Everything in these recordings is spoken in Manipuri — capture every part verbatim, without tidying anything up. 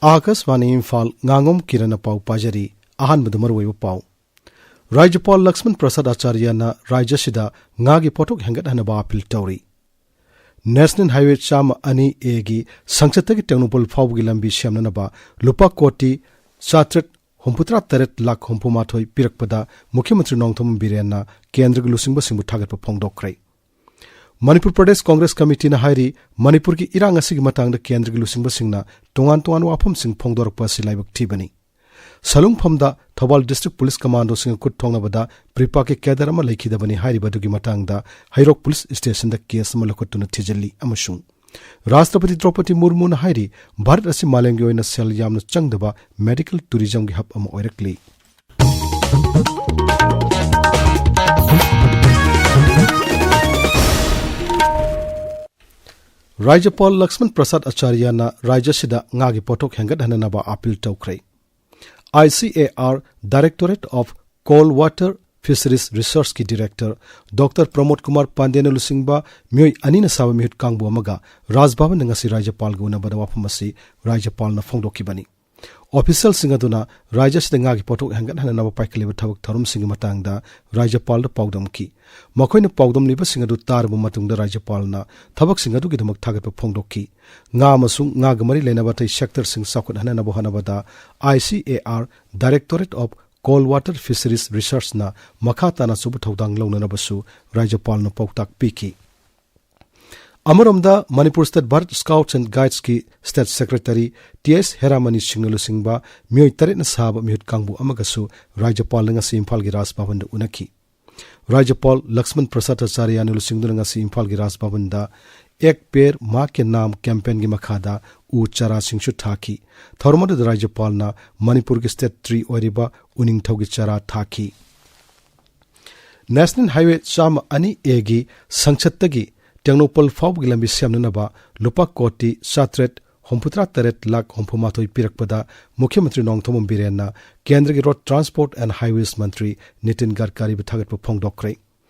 ꯑꯥꯀꯥꯁꯕꯥꯅꯤ ꯏꯝꯐꯥꯜ, ꯉꯥꯉꯣꯝ ꯀꯤꯔꯟꯅ ꯄꯥꯎ ꯄꯥꯖꯔꯤ꯫ ꯑꯍꯥꯟꯕꯗ ꯃꯔꯨꯑꯣꯏꯕ ꯄꯥꯎ꯫ ꯔꯥꯖ꯭ꯌꯄꯥꯜ ꯂꯛꯁꯃꯟ ꯄ꯭ꯔꯁꯥꯗ ꯑꯥꯆꯥꯔꯌꯅ ꯔꯥꯖ꯭ꯌꯁꯤꯗ ꯉꯥꯒꯤ ꯄꯣꯠꯊꯣꯛ ꯍꯦꯟꯒꯠꯍꯟꯅꯕ ꯑꯥꯄꯤꯜ ꯇꯧꯔꯤ꯫ ꯅꯦꯁꯅꯦꯜ ꯍꯥꯏꯋꯦ ꯆꯥꯝꯃ ꯑꯅꯤ ꯑꯦꯒꯤ ꯁꯪꯆꯠꯇꯒꯤ ꯇꯦꯡꯅꯧꯄꯜ ꯐꯥꯎꯕꯒꯤ ꯂꯝꯕꯤ ꯁꯦꯝꯅꯅꯕ ꯂꯨꯄꯥ ꯀꯣꯇꯤ ꯆꯥꯇ꯭ꯔꯦꯠ ꯍꯨꯝꯐꯨꯇꯔꯥ ꯇꯔꯦꯠ ꯂꯥꯈ ꯍꯨꯝꯐꯨ ꯃꯥꯊꯣꯏ ꯄꯤꯔꯛꯄꯗ ꯃꯨꯈ꯭ꯌ ꯃꯟꯇ꯭ꯔꯤ ꯅꯣꯡꯊꯣꯝꯕꯝ ꯕꯤꯔꯦꯟꯅ ꯀꯦꯟꯗ꯭ꯔꯒꯤ ꯂꯨꯆꯤꯡꯕꯁꯤꯡꯕꯨ ꯊꯥꯒꯠꯄ ꯐꯣꯡꯗꯣꯛꯈ꯭ꯔꯦ꯫ ꯃꯅꯤꯄꯨꯔ ꯄ꯭ꯔꯗꯦꯁ ꯀꯣꯡꯒ꯭ꯔꯦꯁ ꯀꯃꯤꯇꯤꯅ ꯍꯥꯏꯔꯤ, ꯃꯅꯤꯄꯨꯔꯒꯤ ꯏꯔꯥꯡ ꯑꯁꯤꯒꯤ ꯃꯇꯥꯡꯗ ꯀꯦꯟꯗ꯭ꯔꯒꯤ ꯂꯨꯆꯤꯡꯕꯁꯤꯡꯅ ꯇꯣꯉꯥꯟ ꯇꯣꯉꯥꯟꯕ ꯋꯥꯐꯝꯁꯤꯡ ꯐꯣꯡꯗꯣꯔꯛꯄ ꯑꯁꯤ ꯂꯥꯏꯕꯛ ꯊꯤꯕꯅꯤ꯫ ꯁꯂꯨꯡꯐꯝꯗ ꯊꯧꯕꯥꯜ ꯗꯤꯁꯇ꯭ꯔꯤꯛ ꯄꯨꯂꯤꯁ ꯀꯃꯥꯟꯗꯣꯁꯤꯡꯒ ꯈꯨꯠ ꯊꯣꯛꯅꯕꯗ ꯄ꯭ꯔꯤꯄꯥꯛꯀꯤ ꯀꯦꯗꯔ ꯑꯃ ꯂꯩꯈꯤꯗꯕꯅꯤ ꯍꯥꯏꯔꯤꯕ ꯑꯗꯨꯒꯤ ꯃꯇꯥꯡꯗ ꯍꯩꯔꯣꯛ ꯄꯨꯂꯤꯁ ꯁ꯭ꯇꯦꯁꯟꯗ ꯀꯦꯁ ꯑꯃ ꯂꯧꯈꯠꯇꯨꯅ ꯊꯤꯖꯤꯜꯂꯤ ꯑꯃꯁꯨꯡ ꯔꯥꯁꯇ꯭ꯔꯄꯇꯤ ꯗ꯭ꯔꯧꯄꯗꯤ ꯃꯨꯔꯃꯨꯅ ꯍꯥꯏꯔꯤ, ꯚꯥꯔꯠ ꯑꯁꯤ ꯃꯥꯂꯦꯝꯒꯤ ꯑꯣꯏꯅ ꯁꯦꯜ ꯌꯥꯝꯅ ꯆꯪꯗꯕ ꯃꯦꯗꯤꯀꯦꯜ ꯇꯨꯔꯤꯖꯝꯒꯤ ꯍꯕ ꯑꯃ ꯑꯣꯏꯔꯛꯂꯤ꯫ ꯔꯥꯖ꯭ꯌꯄꯥꯜ ꯂꯛꯁꯃꯟ ꯄ꯭ꯔꯁꯥꯗ ꯑꯥꯆꯥꯔꯌꯅ ꯔꯥꯖ꯭ꯌꯁꯤꯗ ꯉꯥꯒꯤ ꯄꯣꯠꯊꯣꯛ ꯍꯦꯟꯒꯠꯍꯟꯅꯅꯕ ꯑꯥꯄꯤꯜ ꯇꯧꯈ꯭ꯔꯦ꯫ ICAR Directorate of Cold Water Fisheries Researchꯀꯤ ꯗꯤꯔꯦꯛꯇꯔ ꯗꯣꯛꯇꯔ ꯄ꯭ꯔꯃꯣꯗ ꯀꯨꯃꯥꯔ ꯄꯥꯟꯗꯦꯅ ꯂꯨꯆꯤꯡꯕ ꯃꯤꯑꯣꯏ ꯑꯅꯤꯅ ꯁꯥꯕ ꯃꯤꯍꯨꯠ ꯀꯥꯡꯕꯨ ꯑꯃꯒ ꯔꯥꯖ ꯚꯕꯟꯗ ꯉꯁꯤ ꯔꯥꯖ꯭ꯌꯄꯥꯜꯒ ꯎꯅꯕꯗ ꯋꯥꯐꯝ ꯑꯁꯤ ꯔꯥꯖ꯭ꯌꯄꯥꯜꯅ ꯐꯣꯡꯗꯣꯛꯈꯤꯕꯅꯤ꯫ ꯑꯣꯐꯤꯁꯤꯌꯦꯜꯁꯤꯡ ꯑꯗꯨꯅ ꯔꯥꯖ꯭ꯌ ꯑꯁꯤꯗ ꯉꯥꯒꯤ ꯄꯣꯠꯊꯣꯛ ꯍꯦꯟꯒꯠꯍꯟꯅꯅꯕ ꯄꯥꯏꯈꯠꯂꯤꯕ ꯊꯕꯛ ꯊꯧꯔꯝꯁꯤꯡꯒꯤ ꯃꯇꯥꯡꯗ ꯔꯥꯖ꯭ꯌꯄꯥꯜꯗ ꯄꯥꯎꯗꯝꯈꯤ꯫ ꯃꯈꯣꯏꯅ ꯄꯥꯎꯗꯝꯂꯤꯕꯁꯤꯡ ꯑꯗꯨ ꯇꯥꯔꯕ ꯃꯇꯨꯡꯗ ꯔꯥꯖ꯭ꯌꯄꯥꯜꯅ ꯊꯕꯛꯁꯤꯡ ꯑꯗꯨꯒꯤꯗꯃꯛ ꯊꯥꯒꯠꯄ ꯐꯣꯡꯗꯣꯛꯈꯤ꯫ ꯉꯥ ꯑꯃꯁꯨꯡ ꯉꯥꯒ ꯃꯔꯤ ꯂꯩꯅꯕ ꯑꯇꯩ ꯁꯦꯛꯇꯔꯁꯤꯡ ꯆꯥꯎꯈꯠꯍꯟꯅꯅꯕ ꯍꯣꯠꯅꯕꯗ ICAR Directorate of Cold Water Fisheries Researchꯅ ꯃꯈꯥ ꯇꯥꯅ ꯑꯆꯧꯕ ꯊꯧꯗꯥꯡ ꯂꯧꯅꯅꯕꯁꯨ ꯔꯥꯖ꯭ꯌꯄꯥꯜꯅ ꯄꯥꯎꯇꯥꯛ ꯄꯤꯈꯤ꯫ ꯑꯃꯔꯣꯝꯗ Manipur state Bharat scouts and ꯒꯥꯏꯗꯁꯀꯤ state secretary T S Heramani ꯁꯤꯡꯅ ꯂꯨꯆꯤꯡꯕ ꯃꯤꯑꯣꯏ ꯇꯔꯦꯠꯅ ꯁꯥꯕ ꯃꯤꯍꯨꯠ ꯀꯥꯡꯕꯨ ꯑꯃꯒꯁꯨ ꯔꯥꯖ꯭ꯌꯄꯥꯜꯅ ꯉꯁꯤ ꯏꯝꯐꯥꯜꯒꯤ ꯔꯥꯖ ꯚꯕꯟꯗ ꯎꯅꯈꯤ꯫ ꯔꯥꯖ꯭ꯌꯄꯥꯜ ꯂꯛꯁꯃꯟ ꯄ꯭ꯔꯁꯥꯗ ꯑꯥꯆꯥꯔꯌꯅ ꯂꯨꯆꯤꯡꯗꯨꯅ ꯉꯁꯤ ꯏꯝꯐꯥꯜꯒꯤ ꯔꯥꯖ ꯚꯕꯟꯗ ꯑꯦꯛ ꯄꯦꯔ ꯃꯥ ꯀꯦ ꯅꯥꯝ ꯀꯦꯝꯄꯦꯟꯒꯤ ꯃꯈꯥꯗ ꯎ ꯆꯥꯔꯥꯁꯤꯡꯁꯨ ꯊꯥꯈꯤ꯫ ꯊꯧꯔꯝ ꯑꯗꯨꯗ ꯔꯥꯖ꯭ꯌꯄꯥꯜꯅ ꯃꯅꯤꯄꯨꯔꯒꯤ ꯁ꯭ꯇꯦꯠ ꯇ꯭ꯔꯤ ꯑꯣꯏꯔꯤꯕ ꯎꯅꯤꯡꯊꯧꯒꯤ ꯆꯥꯔꯥ ꯊꯥꯈꯤ꯫ ꯅꯦꯁꯅꯦꯜ ꯍꯥꯏꯋꯦ ꯆꯥꯝꯃ ꯑꯅꯤ ꯑꯦꯒꯤ ꯁꯪꯆꯠꯇꯒꯤ ꯇꯦꯡꯅꯧꯄꯜ ꯐꯥꯎꯕꯒꯤ ꯂꯝꯕꯤ ꯁꯦꯝꯅꯅꯕ ꯂꯨꯄꯥ ꯀꯣꯇꯤ ꯆꯥꯇ꯭ꯔꯦꯠ ꯍꯨꯝꯐꯨꯇꯔꯥ ꯇꯔꯦꯠ ꯂꯥꯈ ꯍꯨꯝꯐꯨ ꯃꯥꯊꯣꯏ ꯄꯤꯔꯛꯄꯗ ꯃꯨꯈ꯭ꯌ ꯃꯟꯇ꯭ꯔꯤ ꯅꯣꯡꯊꯣꯝꯕꯝ ꯕꯤꯔꯦꯟꯅ ꯀꯦꯟꯗ꯭ꯔꯒꯤ ꯔꯣꯗ ꯇ꯭ꯔꯥꯟꯁꯄꯣꯔꯠ ꯑꯦꯟ ꯍꯥꯏꯋꯦꯁ ꯃꯟꯇ꯭ꯔꯤ ꯅꯤꯇꯤꯟ ꯒꯗꯀꯥꯔꯤꯕꯨ ꯊꯥꯒꯠꯄ ꯐꯣꯡꯗꯣꯛꯈ꯭ꯔꯦ꯫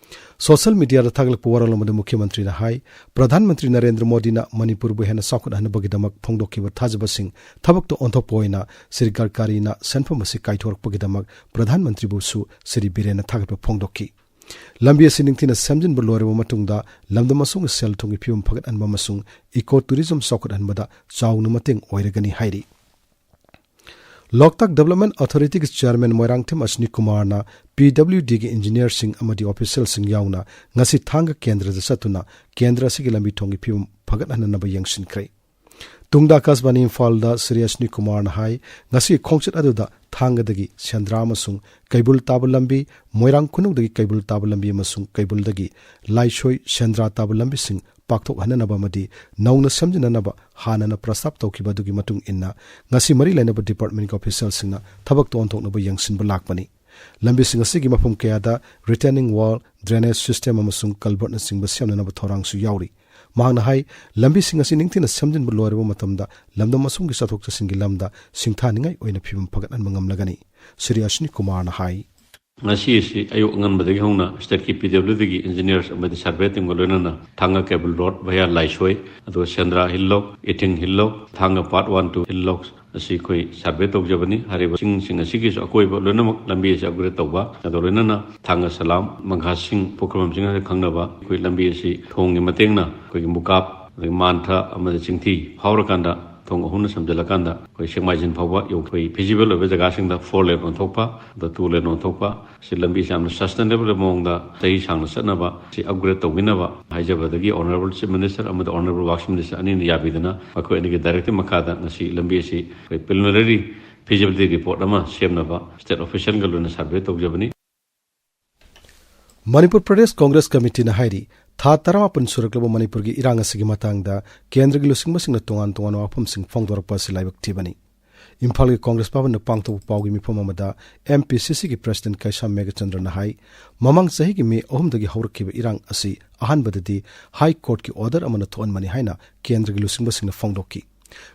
ꯁꯣꯁꯤꯌꯦꯜ ꯃꯤꯗꯤꯌꯥꯗ ꯊꯥꯒꯠꯂꯛꯄ ꯋꯥꯔꯣꯜ ꯑꯃꯗ ꯃꯨꯈ꯭ꯌ ꯃꯟꯇ꯭ꯔꯤꯅ ꯍꯥꯏ, ꯄ꯭ꯔꯙꯥꯟ ꯃꯟꯇ꯭ꯔꯤ ꯅꯔꯦꯟꯗ꯭ꯔ ꯃꯣꯗꯤꯅ ꯃꯅꯤꯄꯨꯔꯕꯨ ꯍꯦꯟꯅ ꯆꯥꯎꯈꯠꯍꯟꯅꯕꯒꯤꯗꯃꯛ ꯐꯣꯡꯗꯣꯛꯈꯤꯕ ꯊꯥꯖꯕꯁꯤꯡ ꯊꯕꯛꯇ ꯑꯣꯟꯊꯣꯛꯄ ꯑꯣꯏꯅ ꯁ꯭ꯔꯤ ꯒꯗꯀꯥꯔꯤꯅ ꯁꯦꯟꯐꯝ ꯑꯁꯤ ꯀꯥꯏꯊꯣꯔꯛꯄꯒꯤꯗꯃꯛ ꯄ꯭ꯔꯙꯥꯟ ꯃꯟꯇ꯭ꯔꯤꯕꯨꯁꯨ ꯁ꯭ꯔꯤ ꯕꯤꯔꯦꯟꯅ ꯊꯥꯒꯠꯄ ꯐꯣꯡꯗꯣꯛꯈꯤ꯫ ꯂꯝꯕꯤ ꯑꯁꯤ ꯅꯤꯡꯊꯤꯅ ꯁꯦꯝꯖꯤꯟꯕ ꯂꯣꯏꯔꯕ ꯃꯇꯨꯡꯗ ꯂꯝꯗꯝ ꯑꯁꯣꯝꯒꯤ ꯁꯦꯜ ꯊꯨꯝꯒꯤ ꯐꯤꯕꯝ ꯐꯒꯠꯍꯟꯕ ꯑꯃꯁꯨꯡ ꯏꯀꯣ ꯇꯨꯔꯤꯖꯝ ꯆꯥꯎꯈꯠꯍꯟꯕꯗ ꯆꯥꯎꯅ ꯃꯇꯦꯡ ꯑꯣꯏꯔꯒꯅꯤ ꯍꯥꯏꯔꯤ꯫ ꯂꯣꯛꯇꯥꯛ ꯗꯤꯕꯦꯂꯞꯃꯦꯟ ꯑꯣꯊꯣꯔꯤꯇꯤꯒꯤ ꯆꯤꯌꯔꯃꯦꯟ ꯃꯣꯏꯔꯥꯡꯊꯦꯝ ꯑꯁꯅꯤ ꯀꯨꯃꯥꯔꯅ ꯄꯤ ꯗꯕ꯭ꯂꯤꯎ ꯗꯤꯒꯤ ꯏꯟꯖꯤꯅꯤꯌꯔꯁꯤꯡ ꯑꯃꯗꯤ ꯑꯣꯐꯤꯁꯤꯌꯦꯜꯁꯤꯡ ꯌꯥꯎꯅ ꯉꯁꯤ ꯊꯥꯡꯒ ꯀꯦꯟꯗ꯭ꯔꯗ ꯆꯠꯇꯨꯅ ꯀꯦꯟꯗ꯭ꯔ ꯑꯁꯤꯒꯤ ꯂꯝꯕꯤ ꯊꯣꯡꯒꯤ ꯐꯤꯕꯝ ꯐꯒꯠꯍꯟꯅꯅꯕ ꯌꯦꯡꯁꯤꯟꯈ꯭ꯔꯦ꯫ ꯇꯨꯡꯗ ꯑꯀꯥꯁꯕꯥꯅꯤ ꯏꯝꯐꯥꯜꯗ ꯁ꯭ꯔꯤ ꯑꯁꯅꯤ ꯀꯨꯃꯥꯔꯅ ꯍꯥꯏ, ꯉꯁꯤꯒꯤ ꯈꯣꯡꯆꯠ ꯑꯗꯨꯗ ꯊꯥꯡꯒꯗꯒꯤ ꯁꯦꯟꯗ꯭ꯔꯥ ꯑꯃꯁꯨꯡ ꯀꯩꯕꯨꯜ ꯇꯥꯕ ꯂꯝꯕꯤ, ꯃꯣꯏꯔꯥꯡ ꯈꯨꯅꯧꯗꯒꯤ ꯀꯩꯕꯨꯜ ꯇꯥꯕ ꯂꯝꯕꯤ ꯑꯃꯁꯨꯡ ꯀꯩꯕꯨꯜꯗꯒꯤ ꯂꯥꯏꯁꯣꯏ ꯁꯦꯟꯗ꯭ꯔꯥ ꯇꯥꯕ ꯂꯝꯕꯤꯁꯤꯡ ꯄꯥꯛꯊꯣꯛꯍꯟꯅꯅꯕ ꯑꯃꯗꯤ ꯅꯧꯅ ꯁꯦꯝꯖꯤꯟꯅꯅꯕ ꯍꯥꯟꯅꯅ ꯄ꯭ꯔꯁꯇꯥꯞ ꯇꯧꯈꯤꯕ ꯑꯗꯨꯒꯤ ꯃꯇꯨꯡ ꯏꯟꯅ ꯉꯁꯤ ꯃꯔꯤ ꯂꯩꯅꯕ ꯗꯤꯄꯥꯔꯠꯃꯦꯟꯒꯤ ꯑꯣꯐꯤꯁꯤꯌꯦꯜꯁꯤꯡꯅ ꯊꯕꯛꯇ ꯑꯣꯟꯊꯣꯛꯅꯕ ꯌꯦꯡꯁꯤꯟꯕ ꯂꯥꯛꯄꯅꯤ꯫ ꯂꯝꯕꯤꯁꯤꯡ ꯑꯁꯤꯒꯤ ꯃꯐꯝ ꯀꯌꯥꯗ ꯔꯤꯇꯦꯅꯤꯡ ꯋꯥꯜ, ꯗ꯭ꯔꯦꯅꯦꯖ ꯁꯤꯁꯇꯦꯝ ꯑꯃꯁꯨꯡ ꯀꯜꯚꯔꯠꯅꯆꯤꯡꯕ ꯁꯦꯝꯅꯅꯕ ꯊꯧꯔꯥꯡꯁꯨ ꯌꯥꯎꯔꯤ꯫ ꯃꯍꯥꯛꯅ ꯍꯥꯏ, ꯂꯝꯕꯤꯁꯤꯡ ꯑꯁꯤ ꯅꯤꯡꯊꯤꯅ ꯁꯦꯝꯖꯤꯟꯕ ꯂꯣꯏꯔꯕ ꯃꯇꯝꯗ ꯂꯝꯗꯝ ꯑꯁꯣꯝꯒꯤ ꯆꯠꯊꯣꯛ ꯆꯠꯁꯤꯟꯒꯤ ꯂꯝꯗ ꯁꯤꯡꯊꯥꯅꯤꯡꯉꯥꯏ ꯑꯣꯏꯅ ꯐꯤꯕꯝ ꯐꯒꯠꯍꯟꯕ ꯉꯝꯂꯒꯅꯤ꯫ ꯁ꯭ꯔꯤ ꯑꯁꯅꯤ ꯀꯨꯃꯥꯔꯅ ꯍꯥꯏ꯫ ꯉꯁꯤ ꯑꯁꯤ ꯑꯌꯨꯛ ꯑꯉꯟꯕꯗꯒꯤ ꯍꯧꯅ ꯁ꯭ꯇꯦꯠꯀꯤ ꯄꯤ ꯗꯕ꯭ꯂꯤꯎ ꯗꯤꯒꯤ ꯏꯟꯖꯤꯅꯤꯌꯔꯁ ꯑꯃꯗꯤ ꯁꯔꯚꯦ ꯇꯤꯝꯒ ꯂꯣꯏꯅꯅ ꯊꯥꯡꯒ ꯀꯦꯕꯜ ꯔꯣꯗ ꯚꯌꯥ ꯂꯥꯏꯁꯣꯏ, ꯑꯗꯨꯒ ꯁꯦꯟꯗ꯭ꯔꯥ ꯍꯤꯜ ꯂꯣꯛ, ꯏꯊꯤꯡ ꯍꯤꯜ ꯂꯣꯛ, ꯊꯥꯡꯒ ꯄꯥꯔꯠ ꯋꯥꯟ, ꯇꯨ ꯍꯤꯜ ꯂꯣꯛ ꯑꯁꯤ ꯑꯩꯈꯣꯏ ꯁꯔꯚꯦ ꯇꯧꯖꯕꯅꯤ꯫ ꯍꯥꯏꯔꯤꯕ ꯆꯤꯡꯁꯤꯡ ꯑꯁꯤꯒꯤꯁꯨ ꯑꯀꯣꯏꯕ ꯂꯣꯏꯅꯃꯛ ꯂꯝꯕꯤ ꯑꯁꯤ ꯑꯞꯒ꯭ꯔꯦꯗ ꯇꯧꯕ, ꯑꯗꯨꯒ ꯂꯣꯏꯅꯅ ꯊꯥꯡꯒ ꯁꯂꯥꯝ, ꯃꯪꯈꯥꯁꯤꯡ, ꯄꯨꯈ꯭ꯔꯝꯁꯤꯡ ꯍꯥꯏꯅ ꯈꯪꯅꯕ ꯑꯩꯈꯣꯏ ꯂꯝꯕꯤ ꯑꯁꯤ ꯊꯣꯡꯒꯤ ꯃꯇꯦꯡꯅ ꯑꯩꯈꯣꯏꯒꯤ ꯃꯨꯀꯥꯞ, ꯑꯗꯒꯤ ꯃꯥꯟꯊꯥ ꯑꯃꯗꯤ ꯆꯤꯡꯊꯤ ꯐꯥꯎꯔꯀꯥꯟꯗ ꯊꯣꯡ ꯑꯍꯨꯝꯅ ꯁꯝꯖꯤꯜꯂꯀꯥꯟꯗ ꯑꯩꯈꯣꯏ ꯁꯦꯛꯃꯥꯏꯖꯤꯟ ꯐꯥꯎꯕ ꯌꯧ-, ꯑꯩꯈꯣꯏ ꯐꯤꯖꯤꯕꯜ ꯑꯣꯏꯕ ꯖꯒꯥꯁꯤꯡꯗ ꯐꯣꯔ ꯂꯦꯟ ꯑꯣꯟꯊꯣꯛꯄ, ꯑꯗ ꯇꯨ ꯂꯦꯟ ꯑꯣꯟꯊꯣꯛꯄ, ꯁꯤ ꯂꯝꯕꯤꯁꯤ ꯌꯥꯝꯅ ꯁꯁꯇꯦꯅꯦꯕꯜ ꯃꯑꯣꯡꯗ ꯆꯍꯤ ꯁꯥꯡꯅ ꯆꯠꯅꯕ ꯁꯤ ꯑꯞꯒ꯭ꯔꯦꯗ ꯇꯧꯕꯤꯅꯕ ꯍꯥꯏꯖꯕꯗꯒꯤ ꯑꯣꯅꯔꯦꯕꯜ ꯆꯤꯐ ꯃꯤꯅꯤꯁꯇꯔ ꯑꯃꯗꯤ ꯑꯣꯅꯔꯦꯕꯜ ꯋꯥꯔꯛꯁ ꯃꯤꯅꯤꯁꯇꯔ ꯑꯅꯤꯅ ꯌꯥꯕꯤꯗꯅ ꯃꯈꯣꯏ ꯑꯅꯤꯒꯤ ꯗꯥꯏꯔꯦꯛꯇꯤꯚ ꯃꯈꯥꯗ ꯉꯁꯤ ꯂꯝꯕꯤ ꯑꯁꯤ ꯑꯩꯈꯣꯏ ꯄ꯭ꯔꯤꯂꯤꯃꯤꯅꯔꯤ ꯐꯤꯖꯤꯕꯤꯂꯤꯇꯤ ꯔꯤꯄꯣꯔꯠ ꯑꯃ ꯁꯦꯝꯅꯕ ꯁ꯭ꯇꯦꯠ ꯑꯣꯐꯤꯁꯤꯌꯦꯜꯒ ꯂꯣꯏꯅ ꯁꯔꯚꯦ ꯇꯧꯖꯕꯅꯤ꯫ ꯃꯅꯤꯄꯨꯔ ꯄ꯭ꯔꯗꯦꯁ ꯀꯣꯡꯒ꯭ꯔꯦꯁ ꯀꯃꯤꯇꯤꯅ ꯍꯥꯏꯔꯤ, ꯊꯥ ꯇꯔꯥꯃꯥꯄꯟ ꯁꯨꯔꯛꯂꯕ ꯃꯅꯤꯄꯨꯔꯒꯤ ꯏꯔꯥꯡ ꯑꯁꯤꯒꯤ ꯃꯇꯥꯡꯗ ꯀꯦꯟꯗ꯭ꯔꯒꯤ ꯂꯨꯆꯤꯡꯕꯁꯤꯡꯅ ꯇꯣꯉꯥꯟ ꯇꯣꯉꯥꯟꯕ ꯋꯥꯐꯝꯁꯤꯡ ꯐꯣꯡꯗꯣꯔꯛꯄ ꯑꯁꯤ ꯂꯥꯏꯕꯛ ꯊꯤꯕꯅꯤ꯫ ꯏꯝꯐꯥꯜꯒꯤ ꯀꯣꯡꯒ꯭ꯔꯦꯁ ꯚꯕꯟꯗ ꯄꯥꯡꯊꯣꯛꯄ ꯄꯥꯎꯒꯤ ꯃꯤꯐꯝ ꯑꯃꯗ ꯑꯦꯝ ꯄꯤ ꯁꯤ ꯁꯤꯒꯤ ꯄ꯭ꯔꯁꯤꯗꯦꯟꯠ ꯀꯩꯁꯥꯝ ꯃꯦꯘꯆꯟꯗ꯭ꯔꯅ ꯍꯥꯏ, ꯃꯃꯥꯡ ꯆꯍꯤꯒꯤ ꯃꯦ ꯑꯍꯨꯝꯗꯒꯤ ꯍꯧꯔꯛꯈꯤꯕ ꯏꯔꯥꯡ ꯑꯁꯤ ꯑꯍꯥꯟꯕꯗꯗꯤ ꯍꯥꯏ ꯀꯣꯔꯠꯀꯤ ꯑꯣꯔꯗꯔ ꯑꯃꯅ ꯊꯣꯛꯍꯟꯕꯅꯤ ꯍꯥꯏꯅ ꯀꯦꯟꯗ꯭ꯔꯒꯤ ꯂꯨꯆꯤꯡꯕꯁꯤꯡꯅ ꯐꯣꯡꯗꯣꯛꯈꯤ꯫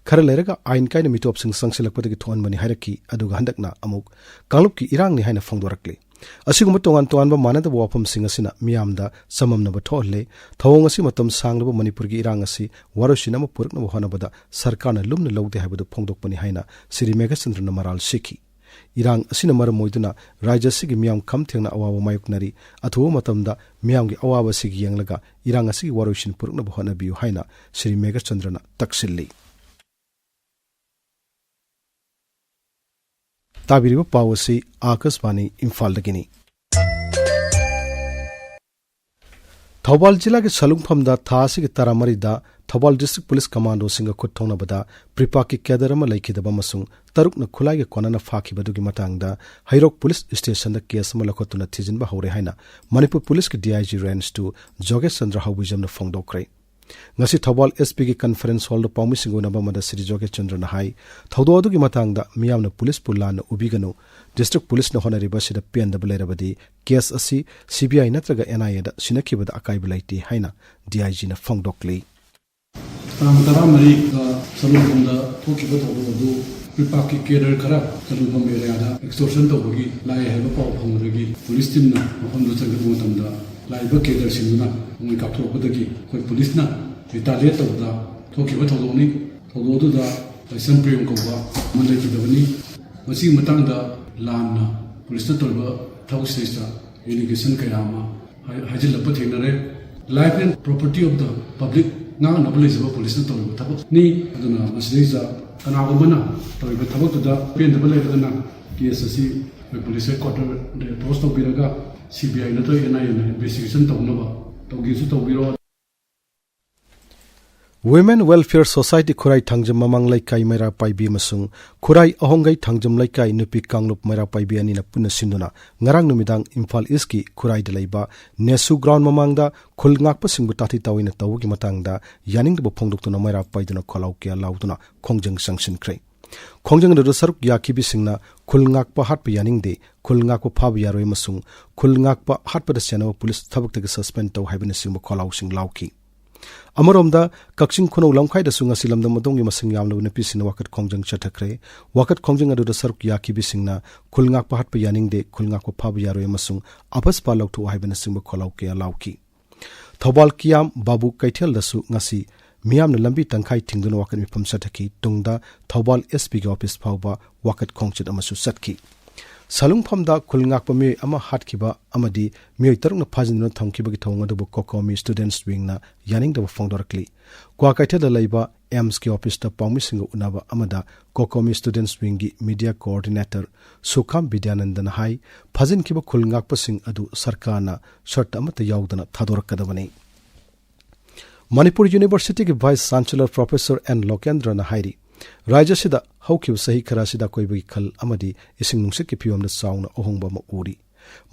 ꯈꯔ ꯂꯩꯔꯒ ꯑꯥꯏꯟ ꯀꯥꯏꯅ ꯃꯤꯇꯣꯞꯁꯤꯡ ꯆꯪꯁꯤꯜꯂꯛꯄꯗꯒꯤ ꯊꯣꯛꯍꯟꯕꯅꯤ ꯍꯥꯏꯔꯛꯈꯤ, ꯑꯗꯨꯒ ꯍꯟꯗꯛꯅ ꯑꯃꯨꯛ ꯀꯥꯡꯂꯨꯞꯀꯤ ꯏꯔꯥꯡꯅꯤ ꯍꯥꯏꯅ ꯐꯣꯡꯗꯣꯔꯛꯂꯤ꯫ ꯑꯁꯤꯒꯨꯝꯕ ꯇꯣꯉꯥꯟ ꯇꯣꯉꯥꯟꯕ ꯃꯥꯟꯅꯗꯕ ꯋꯥꯐꯝꯁꯤꯡ ꯑꯁꯤꯅ ꯃꯤꯌꯥꯝꯗ ꯆꯃꯝꯅꯕ ꯊꯣꯛꯍꯜꯂꯦ꯫ ꯊꯧꯑꯣꯡ ꯑꯁꯤ ꯃꯇꯝ ꯁꯥꯡꯂꯕ ꯃꯅꯤꯄꯨꯔꯒꯤ ꯏꯔꯥꯡ ꯑꯁꯤ ꯋꯥꯔꯣꯏꯁꯤꯟ ꯑꯃ ꯄꯨꯔꯛꯅꯕ ꯍꯣꯠꯅꯕꯗ ꯁꯔꯀꯥꯔꯅ ꯂꯨꯝꯅ ꯂꯧꯗꯦ ꯍꯥꯏꯕꯗꯨ ꯐꯣꯡꯗꯣꯛꯄꯅꯤ ꯍꯥꯏꯅ ꯁ꯭ꯔꯤ ꯃꯦꯘꯆꯟꯗ꯭ꯔꯅ ꯃꯔꯥꯜ ꯁꯤꯈꯤ꯫ ꯏꯔꯥꯡ ꯑꯁꯤꯅ ꯃꯔꯝ ꯑꯣꯏꯗꯨꯅ ꯔꯥꯖ꯭ꯌ ꯑꯁꯤꯒꯤ ꯃꯤꯌꯥꯝ ꯈꯝ ꯊꯦꯡꯅ ꯑꯋꯥꯕ ꯃꯥꯌꯣꯛꯅꯔꯤ꯫ ꯑꯊꯨꯕ ꯃꯇꯝꯗ ꯃꯤꯌꯥꯝꯒꯤ ꯑꯋꯥꯕ ꯑꯁꯤꯒꯤ ꯌꯦꯡꯂꯒ ꯏꯔꯥꯡ ꯑꯁꯤꯒꯤ ꯋꯥꯔꯣꯏꯁꯤꯟ ꯄꯨꯔꯛꯅꯕ ꯍꯣꯠꯅꯕꯤꯌꯨ ꯍꯥꯏꯅ ꯁ꯭ꯔꯤ ꯃꯦꯘꯆꯟꯗ꯭ꯔꯅ ꯇꯛꯁꯤꯜꯂꯤ꯫ ꯇꯥꯕꯤꯔꯤꯕ ꯄꯥꯎ ꯑꯁꯤ ꯑꯥꯀꯥꯁꯕꯥꯅꯤ ꯏꯝꯐꯥꯜꯗꯒꯤꯅꯤ꯫ ꯊꯧꯕꯥꯜ ꯖꯤꯂꯥꯒꯤ ꯁꯂꯨꯡꯐꯝꯗ ꯊꯥ ꯑꯁꯤꯒꯤ ꯇꯔꯥꯃꯔꯤꯗ ꯊꯧꯕꯥꯜ ꯗꯤꯁꯇ꯭ꯔꯤꯛ ꯄꯨꯂꯤꯁ ꯀꯃꯥꯟꯗꯣꯁꯤꯡꯒ ꯈꯨꯠ ꯊꯣꯛꯅꯕꯗ ꯄ꯭ꯔꯤꯄꯥꯛꯀꯤ ꯀꯦꯗꯔ ꯑꯃ ꯂꯩꯈꯤꯗꯕ ꯑꯃꯁꯨꯡ ꯇꯔꯨꯛꯅ ꯈꯨꯠꯂꯥꯏꯒ ꯀꯣꯟꯅꯅ ꯐꯥꯈꯤꯕꯗꯨꯒꯤ ꯃꯇꯥꯡꯗ ꯍꯩꯔꯣꯛ ꯄꯨꯂꯤꯁ ꯁ꯭ꯇꯦꯁꯟꯗ ꯀꯦꯁ ꯑꯃ ꯂꯧꯈꯠꯇꯨꯅ ꯊꯤꯖꯤꯟꯕ ꯍꯧꯔꯦ ꯍꯥꯏꯅ ꯃꯅꯤꯄꯨꯔ ꯄꯨꯂꯤꯁꯀꯤ D I G range two ꯖꯣꯒꯦꯁ ꯆꯟꯗ꯭ꯔ ꯍꯧꯕꯤꯖꯝꯅ ꯐꯣꯡꯗꯣꯛꯈ꯭ꯔꯦ꯫ ꯉꯁꯤ ꯊꯧꯕꯥꯜ ꯑꯦꯁ ꯄꯤꯒꯤ ꯀꯟꯐꯔꯦꯟꯁ ꯍꯣꯜꯗ ꯄꯥꯎꯃꯤꯁꯤꯡꯒ ꯎꯅꯕ ꯑꯃꯗ ꯁ꯭ꯔꯤ ꯖꯣꯒꯦꯁ ꯆꯟꯗ꯭ꯔꯅ ꯍꯥꯏ, ꯊꯧꯗꯣꯛ ꯑꯗꯨꯒꯤ ꯃꯇꯥꯡꯗ ꯃꯤꯌꯥꯝꯅ ꯄꯨꯂꯤꯁꯄꯨ ꯂꯥꯟꯅ ꯎꯕꯤꯒꯅꯨ, ꯗꯤꯁꯇ꯭ꯔꯤꯛ ꯄꯨꯂꯤꯁꯅ ꯍꯣꯠꯅꯔꯤꯕ ꯑꯁꯤꯗ ꯄꯦꯟꯗꯕ ꯂꯩꯔꯕꯗꯤ ꯀꯦꯁ ꯑꯁꯤ ꯁꯤ ꯕꯤ ꯑꯥꯏ ꯅꯠꯇ꯭ꯔꯒ ꯑꯦꯟ ꯑꯥꯏ ꯑꯦꯗ ꯁꯤꯟꯅꯈꯤꯕꯗ ꯑꯀꯥꯏꯕ ꯂꯩꯇꯦ ꯍꯥꯏꯅ ꯗꯤ ꯑꯥꯏ ꯖꯤꯅ ꯐꯣꯡꯗꯣꯛꯂꯤ꯫ ꯇꯥꯡ ꯇꯔꯥꯃꯔꯤꯗ ꯁꯂꯨꯡꯐꯝꯗ ꯊꯣꯛꯈꯤꯕ ꯊꯧꯗꯣꯛ ꯑꯗꯨ ꯄ꯭ꯔꯤꯄꯥꯛꯀꯤ ꯀꯦꯗꯔ ꯈꯔ ꯁꯂꯨꯡꯐꯝ ꯑꯦꯔꯤꯌꯥꯗ ꯑꯦꯛꯁꯇꯣꯔꯁꯟ ꯇꯧꯕꯒꯤ ꯂꯥꯛꯑꯦ ꯍꯥꯏꯕ ꯄꯥꯎ ꯐꯪꯕꯗꯒꯤ ꯄꯨꯂꯤꯁ ꯇꯤꯝꯅ ꯃꯐꯝꯗꯨ ꯆꯪꯁꯤꯟꯕ ꯃꯇꯝꯗ ꯂꯥꯛꯏꯕ ꯀꯦꯗꯔꯁꯤꯡꯗꯨꯅ ꯅꯣꯡꯃꯩ ꯀꯥꯞꯊꯣꯔꯛꯄꯗꯒꯤ ꯑꯩꯈꯣꯏ ꯄꯨꯂꯤꯁꯅ ꯔꯤꯇꯥꯂꯤꯌꯦꯠ ꯇꯧꯕꯗ ꯊꯣꯛꯈꯤꯕ ꯊꯧꯗꯣꯛꯅꯤ꯫ ꯊꯧꯗꯣꯛ ꯑꯗꯨꯗ ꯂꯥꯏꯁ꯭ꯔꯝ ꯄ꯭ꯔꯦꯝ ꯀꯧꯕ ꯑꯃ ꯂꯩꯈꯤꯗꯕꯅꯤ꯫ ꯃꯁꯤꯒꯤ ꯃꯇꯥꯡꯗ ꯂꯥꯟꯅ ꯄꯨꯂꯤꯁꯅ ꯇꯧꯔꯤꯕ ꯊꯕꯛꯁꯤꯗꯩꯁꯤꯗ ꯑꯦꯂꯤꯒꯦꯁꯟ ꯀꯌꯥ ꯑꯃ ꯍꯥꯏ-, ꯍꯥꯏꯖꯤꯜꯂꯛꯄ ꯊꯦꯡꯅꯔꯦ꯫ Life and property of the public ꯉꯥꯛꯅꯕ ꯂꯩꯖꯕ ꯄꯨꯂꯤꯁꯅ ꯇꯧꯔꯤꯕ ꯊꯕꯛꯅꯤ꯫ ꯑꯗꯨꯅ ꯃꯁꯤꯗꯩꯁꯤꯗ ꯀꯅꯥꯒꯨꯝꯕꯅ ꯇꯧꯔꯤꯕ ꯊꯕꯛꯇꯨꯗ ꯄꯦꯟꯗꯕ ꯂꯩꯔꯒꯅ ꯀꯦꯁ ꯑꯁꯤ ꯑꯩꯈꯣꯏ ꯄꯨꯂꯤꯁ ꯍꯦꯗꯀ꯭ꯋꯥꯇꯔꯗ ꯑꯦꯄ꯭ꯔꯣꯁ ꯇꯧꯕꯤꯔꯒ ꯁꯤ ꯕꯤ ꯑꯥꯏ ꯅꯠꯇ꯭ꯔꯒ ꯑꯦꯟ ꯑꯥꯏ ꯑꯦꯅ ꯏꯟꯚꯦꯁꯇꯤꯒꯦꯁꯟ ꯇꯧꯅꯕ ꯇꯧꯒꯦꯁꯨ ꯇꯧꯕꯤꯔꯣ꯫ Women Welfare Society ꯈꯨꯔꯥꯏ ꯊꯥꯡꯖꯝ ꯃꯃꯥꯡ ꯂꯩꯀꯥꯏ ꯃꯩꯔꯥ ꯄꯥꯏꯕꯤ ꯑꯃꯁꯨꯡ ꯈꯨꯔꯥꯏ ꯑꯍꯣꯡꯒꯩ ꯊꯥꯡꯖꯝ ꯂꯩꯀꯥꯏ ꯅꯨꯄꯤ ꯀꯥꯡꯂꯨꯞ ꯃꯩꯔꯥ ꯄꯥꯏꯕꯤ ꯑꯅꯤꯅ ꯄꯨꯟꯅ ꯁꯤꯟꯗꯨꯅ ꯉꯔꯥꯡ ꯅꯨꯃꯤꯗꯥꯡ ꯏꯝꯐꯥꯜ ꯏꯁꯀꯤ ꯈꯨꯔꯥꯏꯗ ꯂꯩꯕ ꯅꯦꯁꯨ ꯒ꯭ꯔꯥꯎꯟ ꯃꯃꯥꯡꯗ ꯈꯨꯜ ꯉꯥꯛꯄꯁꯤꯡꯕꯨ ꯇꯥꯊꯤ ꯇꯥꯑꯣꯏꯅ ꯇꯧꯕꯒꯤ ꯃꯇꯥꯡꯗ ꯌꯥꯅꯤꯡꯗꯕ ꯐꯣꯡꯗꯣꯛꯇꯨꯅ ꯃꯩꯔꯥ ꯄꯥꯏꯗꯨꯅ ꯈꯣꯜꯂꯥꯎ ꯀꯌꯥ ꯂꯥꯎꯗꯨꯅ ꯈꯣꯡꯖꯪ ꯆꯪꯁꯤꯟꯈ꯭ꯔꯦ꯫ ꯈꯣꯡꯖꯪ ꯑꯗꯨꯗ ꯁꯔꯨꯛ ꯌꯥꯈꯤꯕꯁꯤꯡꯅ ꯈꯨꯜ ꯉꯥꯛꯄ ꯍꯥꯠꯄ ꯌꯥꯅꯤꯡꯗꯦ, ꯈꯨꯜ ꯉꯥꯛꯄ ꯐꯥꯕ ꯌꯥꯔꯣꯏ ꯑꯃꯁꯨꯡ ꯈꯨꯜ ꯉꯥꯛꯄ ꯍꯥꯠꯄꯗ ꯆꯦꯟꯅꯕ ꯄꯨꯂꯤꯁ ꯊꯕꯛꯇꯒꯤ ꯁꯁꯄꯦꯟ ꯇꯧ ꯍꯥꯏꯕꯅꯆꯤꯡꯕ ꯈꯣꯜꯂꯥꯎꯁꯤꯡ ꯂꯥꯎꯈꯤ꯫ ꯑꯃꯔꯣꯝꯗ, ꯀꯛꯆꯤꯡ ꯈꯨꯅꯧ ꯂꯝꯈꯥꯏꯗꯁꯨ ꯉꯁꯤ ꯂꯝꯗꯝ ꯑꯗꯣꯝꯒꯤ ꯃꯁꯤꯡ ꯌꯥꯝꯂꯕ ꯅꯨꯄꯤꯁꯤꯡꯅ ꯋꯥꯀꯠ ꯈꯣꯡꯖꯪ ꯆꯠꯊꯈ꯭ꯔꯦ꯫ ꯋꯥꯀꯠ ꯈꯣꯡꯖꯪ ꯑꯗꯨꯗ ꯁꯔꯨꯛ ꯌꯥꯈꯤꯕꯁꯤꯡꯅ ꯈꯨꯜ ꯉꯥꯛꯄ ꯍꯥꯠꯄ ꯌꯥꯅꯤꯡꯗꯦ, ꯈꯨꯜ ꯉꯥꯛꯄ ꯐꯥꯕ ꯌꯥꯔꯣꯏ ꯑꯃꯁꯨꯡ ꯑꯕꯁꯄꯥ ꯂꯧꯊꯣꯛꯎ ꯍꯥꯏꯕꯅꯆꯤꯡꯕ ꯈꯣꯜꯂꯥꯎ ꯀꯌꯥ ꯂꯥꯎꯈꯤ꯫ ꯊꯧꯕꯥꯜ ꯀꯤꯌꯥꯝ ꯕꯥꯕꯨ ꯀꯩꯊꯦꯜꯗꯁꯨ ꯉꯁꯤ ꯃꯤꯌꯥꯝꯅ ꯂꯝꯕꯤ ꯇꯪꯈꯥꯏ ꯊꯤꯡꯗꯨꯅ ꯋꯥꯀꯠ ꯃꯤꯐꯝ ꯆꯠꯊꯈꯤ꯫ ꯇꯨꯡꯗ ꯊꯧꯕꯥꯜ ꯑꯦꯁ ꯄꯤꯒꯤ ꯑꯣꯐꯤꯁ ꯐꯥꯎꯕ ꯋꯥꯀꯠ ꯈꯣꯡꯆꯠ ꯑꯃꯁꯨ ꯆꯠꯈꯤ꯫ ꯁꯂꯨꯡꯐꯝꯗ ꯈꯨꯜ ꯉꯥꯛꯄ ꯃꯤꯑꯣꯏ ꯑꯃ ꯍꯥꯠꯈꯤꯕ ꯑꯃꯗꯤ ꯃꯤꯑꯣꯏ ꯇꯔꯨꯛꯅ ꯐꯥꯖꯤꯟꯗꯨꯅ ꯊꯝꯈꯤꯕꯒꯤ ꯊꯧꯑꯣꯡ ꯑꯗꯨꯕꯨ ꯀꯣꯀꯣꯃꯤ ꯁ꯭ꯇꯨꯗꯦꯟꯠꯁ ꯋꯤꯡꯅ ꯌꯥꯅꯤꯡꯗꯕ ꯐꯣꯡꯗꯣꯔꯛꯂꯤ꯫ ꯀ꯭ꯋꯥꯀꯩꯊꯦꯜꯗ ꯂꯩꯕ ꯑꯦꯝꯁꯀꯤ ꯑꯣꯐꯤꯁꯇ ꯄꯥꯎꯃꯤꯁꯤꯡꯒ ꯎꯅꯕ ꯑꯃꯗ ꯀꯣꯀꯣꯃꯤ ꯁ꯭ꯇꯨꯗꯦꯟꯠꯁ ꯋꯤꯡꯒꯤ ꯃꯤꯗꯤꯌꯥ ꯀꯣꯑꯣꯔꯗꯤꯅꯦꯇꯔ ꯁꯨꯈꯥꯝ ꯕꯤꯗ꯭ꯌꯥꯅꯟꯗꯅ ꯍꯥꯏ, ꯐꯥꯖꯤꯟꯈꯤꯕ ꯈꯨꯜ ꯉꯥꯛꯄꯁꯤꯡ ꯑꯗꯨ ꯁꯔꯀꯥꯔꯅ ꯁꯔꯠ ꯑꯃꯠꯇ ꯌꯥꯎꯗꯅ ꯊꯥꯗꯣꯔꯛꯀꯗꯕꯅꯤ꯫ ꯃꯅꯤꯄꯨꯔ ꯌꯨꯅꯤꯚꯔꯁꯤꯇꯤꯒꯤ ꯚꯥꯏꯁ ꯆꯥꯟꯁꯦꯂꯔ ꯄ꯭ꯔꯣꯐꯦꯁꯔ ꯑꯦꯟ ꯂꯣꯀꯦꯟꯗ꯭ꯔꯅ ꯍꯥꯏꯔꯤ, ꯔꯥꯖ꯭ꯌ ꯑꯁꯤꯗ ꯍꯧꯈꯤꯕ ꯆꯍꯤ ꯈꯔ ꯑꯁꯤꯗ ꯑꯀꯣꯏꯕꯒꯤ ꯈꯜ ꯑꯃꯗꯤ ꯏꯁꯤꯡ ꯅꯨꯡꯁꯤꯠꯀꯤ ꯐꯤꯕꯝꯗ ꯆꯥꯎꯅ ꯑꯍꯣꯡꯕ ꯑꯃ ꯎꯔꯤ꯫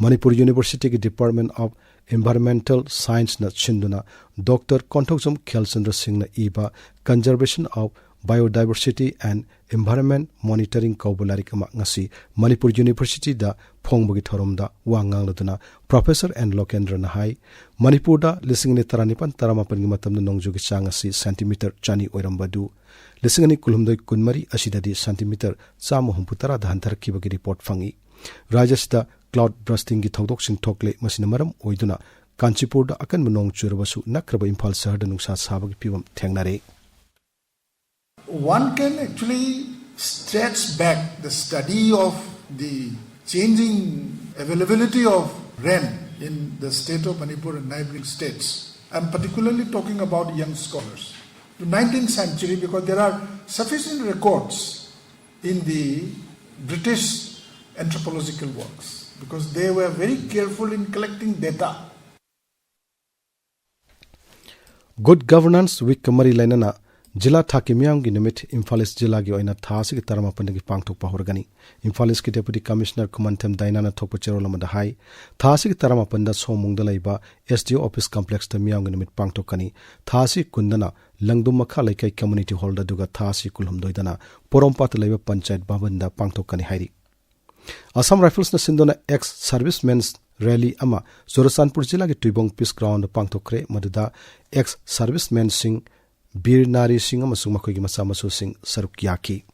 ꯃꯅꯤꯄꯨꯔ ꯌꯨꯅꯤꯚꯔꯁꯤꯇꯤꯒꯤ ꯗꯤꯄꯥꯔꯠꯃꯦꯟꯠ ꯑꯣꯐ ꯏꯟꯚꯥꯏꯔꯟꯃꯦꯟꯇꯦꯜ ꯁꯥꯏꯟꯁꯅ ꯁꯤꯟꯗꯨꯅ ꯗꯣꯛꯇꯔ ꯀꯣꯟꯊꯧꯖꯝ ꯈꯦꯜꯆꯟꯗ꯭ꯔ ꯁꯤꯡꯅ ꯏꯕ Conservation of Biodiversity and Environment Monitoring ꯀꯧꯕ ꯂꯥꯏꯔꯤꯛ ꯑꯃ ꯉꯁꯤ ꯃꯅꯤꯄꯨꯔ ꯌꯨꯅꯤꯚꯔꯁꯤꯇꯤꯗ ꯐꯣꯡꯕꯒꯤ ꯊꯧꯔꯝꯗ ꯋꯥ ꯉꯥꯡꯂꯗꯨꯅ ꯄ꯭ꯔꯣꯐꯦꯁꯔ ꯑꯦꯟ ꯂꯣꯀꯦꯟꯗ꯭ꯔꯅ ꯍꯥꯏ, ꯃꯅꯤꯄꯨꯔꯗ ꯂꯤꯁꯤꯡ ꯑꯅꯤ ꯇꯔꯥꯅꯤꯄꯥꯟ ꯇꯔꯥꯃꯥꯄꯟꯒꯤ ꯃꯇꯝꯗ ꯅꯣꯡꯖꯨꯒꯤ ꯆꯥꯡ ꯑꯁꯤ ꯁꯦꯟꯇꯤꯃꯤꯇꯔ ꯆꯅꯤ ꯑꯣꯏꯔꯝꯕ ꯑꯗꯨ ꯂꯤꯁꯤꯡ ꯑꯅꯤ ꯀꯨꯟꯍꯨꯝꯗꯣꯏ ꯀꯨꯟꯃꯔꯤ ꯑꯁꯤꯗꯗꯤ ꯁꯦꯟꯇꯤꯃꯤꯇꯔ ꯆꯥꯝꯃ ꯍꯨꯝꯐꯨ ꯇꯔꯥꯗ ꯍꯟꯊꯔꯛꯈꯤꯕꯒꯤ ꯔꯤꯄꯣꯔꯠ ꯐꯪꯏ꯫ ꯔꯥꯖ꯭ꯌ ꯑꯁꯤꯗ ꯀ꯭ꯂꯥꯎꯗ ꯕ꯭ꯔꯁꯇꯤꯡꯒꯤ ꯊꯧꯗꯣꯛꯁꯤꯡ ꯊꯣꯛꯂꯦ꯫ ꯃꯁꯤꯅ ꯃꯔꯝ ꯑꯣꯏꯗꯨꯅ ꯀꯥꯟꯆꯤꯄꯨꯔꯗ ꯑꯀꯟꯕ ꯅꯣꯡ ꯆꯨꯔꯕꯁꯨ ꯅꯛꯈ꯭ꯔꯕ ꯏꯝꯐꯥꯜ ꯁꯍꯔꯗ ꯅꯨꯡꯁꯥ ꯁꯥꯕꯒꯤ ꯐꯤꯕꯝ ꯊꯦꯡꯅꯔꯦ꯫ One can actually stretch back the study of the changing availability of rain in the state of Manipur and neighboring states. I'm particularly talking about young scholars to nineteenth century because there are sufficient records in the British anthropological works because they were very careful in collecting data. Good governance ꯋꯤꯛꯀ ꯃꯔꯤ ꯂꯩꯅꯅ ꯖꯤꯂꯥ ꯊꯥꯛꯀꯤ ꯃꯤꯌꯥꯝꯒꯤ ꯅꯨꯃꯤꯠ ꯏꯝꯐꯥꯜ ꯏꯁ ꯖꯤꯂꯥꯒꯤ ꯑꯣꯏꯅ ꯊꯥ ꯑꯁꯤꯒꯤ ꯇꯔꯥꯃꯥꯄꯟꯗꯒꯤ ꯄꯥꯡꯊꯣꯛꯄ ꯍꯧꯔꯒꯅꯤ꯫ ꯏꯝꯐꯥꯜ ꯏꯁꯀꯤ ꯗꯦꯄꯨꯇꯤ ꯀꯃꯤꯁꯅꯔ ꯈꯨꯃꯟꯊꯦꯝ ꯗꯥꯏꯅꯥꯅ ꯊꯣꯛꯄ ꯆꯦꯔꯣꯜ ꯑꯃꯗ ꯍꯥꯏ, ꯊꯥ ꯑꯁꯤꯒꯤ ꯇꯔꯥꯃꯥꯄꯟꯗ ꯁꯣꯃꯨꯡꯗ ꯂꯩꯕ ꯑꯦꯁ ꯗꯤ ꯑꯣ ꯑꯣꯐꯤꯁ ꯀꯝꯄ꯭ꯂꯦꯛꯁꯇ ꯃꯤꯌꯥꯝꯒꯤ ꯅꯨꯃꯤꯠ ꯄꯥꯡꯊꯣꯛꯀꯅꯤ꯫ ꯊꯥ ꯑꯁꯤ ꯀꯨꯟꯗꯅ ꯂꯪꯗꯨꯝ ꯃꯈꯥ ꯂꯩꯀꯥꯏ ꯀꯝꯃ꯭ꯌꯨꯅꯤꯇꯤ ꯍꯣꯜꯗ, ꯑꯗꯨꯒ ꯊꯥ ꯑꯁꯤ ꯀꯨꯟꯍꯨꯝꯗꯣꯏꯗꯅ ꯄꯣꯔꯣꯝꯄꯥꯠꯇ ꯂꯩꯕ ꯄꯟꯆꯥꯌꯠ ꯚꯕꯟꯗ ꯄꯥꯡꯊꯣꯛꯀꯅꯤ ꯍꯥꯏꯔꯤ꯫ ꯑꯁꯥꯝ ꯔꯥꯏꯐꯜꯁꯅ ꯁꯤꯟꯗꯨꯅ ꯑꯦꯛꯁ ꯁꯥꯔꯚꯤꯁꯃꯦꯟꯁ ꯔꯦꯂꯤ ꯑꯃ ꯆꯨꯔꯆꯥꯟꯄꯨꯔ ꯖꯤꯂꯥꯒꯤ ꯇꯨꯏꯕꯣꯡ ꯄꯤꯁ ꯒ꯭ꯔꯥꯎꯟꯗ ꯄꯥꯡꯊꯣꯛꯈ꯭ꯔꯦ꯫ ꯃꯗꯨꯗ ꯑꯦꯛꯁ ꯁꯔꯚꯤꯁꯃꯦꯟꯁꯤꯡ, ꯕꯤꯔ ꯅꯥꯔꯤꯁꯤꯡ ꯑꯃꯁꯨꯡ ꯃꯈꯣꯏꯒꯤ ꯃꯆꯥ ꯃꯁꯨꯁꯤꯡ ꯁꯔꯨꯛ ꯌꯥꯈꯤ꯫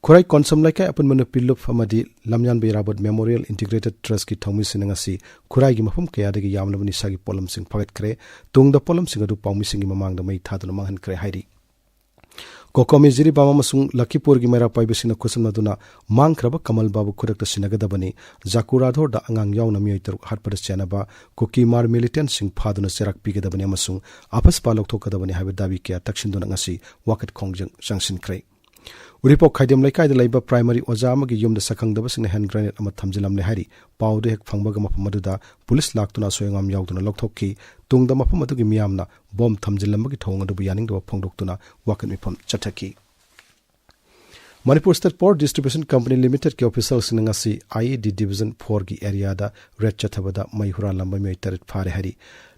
ꯈꯨꯔꯥꯏ ꯀꯣꯟꯁꯝ ꯂꯩꯀꯥꯏ ꯑꯄꯨꯟꯕ ꯅꯨꯄꯤ ꯂꯨꯞ ꯑꯃꯗꯤ ꯂꯝꯌꯥꯟꯕ ꯏꯔꯥꯕꯣꯠ ꯃꯦꯃꯣꯔꯤꯌꯦꯜ ꯏꯟꯇꯤꯒ꯭ꯔꯦꯇꯦꯗ ꯇ꯭ꯔꯁꯀꯤ ꯊꯧꯃꯤꯁꯤꯡꯅ ꯉꯁꯤ ꯈꯨꯔꯥꯏꯒꯤ ꯃꯐꯝ ꯀꯌꯥꯗꯒꯤ ꯌꯥꯝꯂꯕ ꯅꯤꯁꯥꯒꯤ ꯄꯣꯠꯂꯝꯁꯤꯡ ꯐꯥꯒꯠꯈ꯭ꯔꯦ꯫ ꯇꯨꯡꯗ ꯄꯣꯠꯂꯝꯁꯤꯡ ꯑꯗꯨ ꯄꯥꯎꯃꯤꯁꯤꯡꯒꯤ ꯃꯃꯥꯡꯗ ꯃꯩ ꯊꯥꯗꯨꯅ ꯃꯥꯡꯍꯟꯈ꯭ꯔꯦ ꯍꯥꯏꯔꯤ꯫ ꯀꯣꯀꯣꯃꯤ ꯖꯤꯔꯤꯕꯥꯝ ꯑꯃꯁꯨꯡ ꯂꯈꯤꯄꯨꯔꯒꯤ ꯃꯩꯔꯥ ꯄꯥꯏꯕꯁꯤꯡꯅ ꯈꯨꯠꯁꯝꯅꯗꯨꯅ ꯃꯥꯡꯈ꯭ꯔꯕ ꯀꯃꯜ ꯕꯥꯕꯨ ꯈꯨꯗꯛꯇ ꯁꯤꯟꯅꯒꯗꯕꯅꯤ꯫ ꯖꯥꯀꯨꯔꯥꯙꯣꯔꯗ ꯑꯉꯥꯡ ꯌꯥꯎꯅ ꯃꯤꯑꯣꯏ ꯇꯔꯨꯛ ꯍꯥꯠꯄꯗ ꯆꯦꯟꯅꯕ ꯀꯨꯀꯤꯃꯥꯔ ꯃꯤꯂꯤꯇꯦꯟꯁꯤꯡ ꯐꯥꯗꯨꯅ ꯆꯩꯔꯥꯛ ꯄꯤꯒꯗꯕꯅꯤ ꯑꯃꯁꯨꯡ ꯑꯐꯁꯄꯥ ꯂꯧꯊꯣꯛꯀꯗꯕꯅꯤ ꯍꯥꯏꯕ ꯗꯥꯕꯤ ꯀꯌꯥ ꯇꯛꯁꯤꯟꯗꯨꯅ ꯉꯁꯤ ꯋꯥꯀꯠ ꯈꯣꯡꯖꯪ ꯆꯪꯁꯤꯟꯈ꯭ꯔꯦ꯫ ꯎꯔꯤꯄꯣꯛ ꯈꯥꯏꯗꯦꯝ ꯂꯩꯀꯥꯏꯗ ꯂꯩꯕ ꯄ꯭ꯔꯥꯏꯃꯔꯤ ꯑꯣꯖꯥ ꯑꯃꯒꯤ ꯌꯨꯝꯗ ꯁꯛꯈꯪꯗꯕꯁꯤꯡꯅ ꯍꯦꯟ ꯒ꯭ꯔꯦꯅꯦꯗ ꯑꯃ ꯊꯝꯖꯤꯜꯂꯝꯂꯦ ꯍꯥꯏꯔꯤ꯫ ꯄꯥꯎꯗꯨ ꯍꯦꯛ ꯐꯪꯕꯒ ꯃꯐꯝ ꯑꯗꯨꯗ ꯄꯨꯂꯤꯁ ꯂꯥꯛꯇꯨꯅ ꯑꯁꯣꯏ ꯑꯉꯥꯝ ꯌꯥꯎꯗꯅ ꯂꯧꯊꯣꯛꯈꯤ꯫ ꯇꯨꯡꯗ ꯃꯐꯝ ꯑꯗꯨꯒꯤ ꯃꯤꯌꯥꯝꯅ ꯕꯣꯝ ꯊꯝꯖꯤꯜꯂꯝꯕꯒꯤ ꯊꯧꯑꯣꯡ ꯑꯗꯨꯕꯨ ꯌꯥꯅꯤꯡꯗꯕ ꯐꯣꯡꯗꯣꯛꯇꯨꯅ ꯋꯥꯀꯠ ꯃꯤꯐꯝ ꯆꯠꯊꯈꯤ꯫ Manipur state power distribution company ꯂꯤꯃꯤꯇꯦꯗꯀꯤ ꯑꯣꯐꯤꯁꯤꯌꯦꯜꯁꯤꯡꯅ ꯉꯁꯤ ꯑꯥꯏ ꯏ ꯗꯤ ꯗꯤꯕꯤꯖꯟ ꯐꯣꯔꯒꯤ ꯑꯦꯔꯤꯌꯥꯗ ꯔꯦꯗ ꯆꯠꯊꯕꯗ ꯃꯩ ꯍꯨꯔꯥꯟꯂꯝꯕ ꯃꯤꯑꯣꯏ ꯇꯔꯦꯠ ꯐꯥꯔꯦ ꯍꯥꯏꯔꯤ꯫